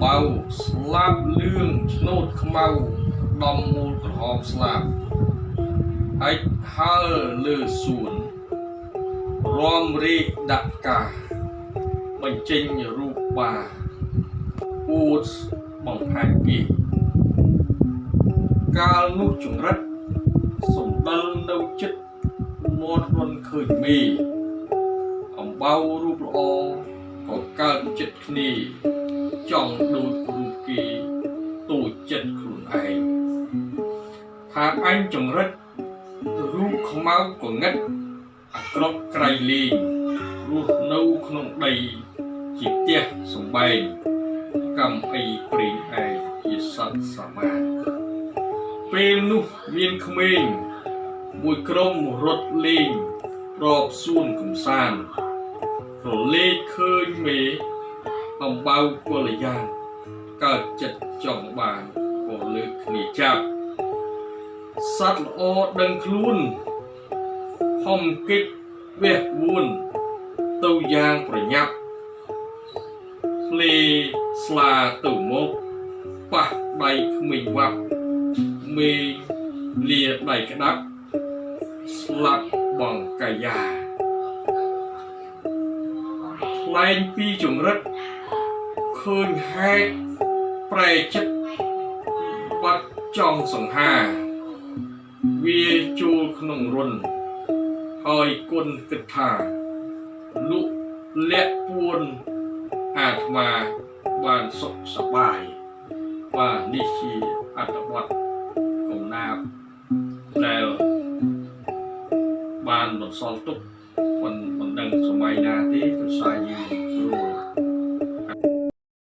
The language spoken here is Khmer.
បៅស្លាបលឿងឆ្នោតខ្មៅដំមូលក្រហមស្លាបហើយហើលើសួនរំរាកដាក់ផ្កាបញ្ចេញរូបបាអួតបង្ហាញគេកាលនោះចង្រិតសំដិលនៅចិត្តមាត់រុនឃើញមេអំបៅរូបល្អក៏កើតចិត្តគ្នាចង់ដូចរូបគេទូចចិត្តខ្លួនឯងថាអញចង្រិតរូបខ្មៅក៏ងឹតអាក្រក់ក្រៃលែងរស់នៅក្នុងដីជាផ្ទះសំបែងកម្មអីព្រេងឯងជាសត្វសមាពេលនោះមានក្មេងមួយក្រុមរត់លេងរកសួនកំសាន្តរលេខឃើញមេអំបៅកល្យានកើតចិត្តចង់បានក៏លើកគ្នាចាប់សត្វល្អដឹងខ្លួនហំគិចវះវួនទៅយ៉ាងប្រញាប់ធ្លេស្លាទៅមកប៉ះដៃក្មេងវ៉ាប់មេលាដៃក្តាប់ស្លាប់បងកាយាថ្លែងពីចង្រិតឃើញហេតុប្រែចិត្តបាត់ចង់សង្ហាវាចូលក្នុងរុនហើយគុណគិតថាលុលាក់ពួនអាត្មាបានសុខសប្បាយបាទនេះជាអត្ថបទកំណាព្យដែលបានបន្សល់ទុកមិនដឹងសម័យណាទេដោយសារយើង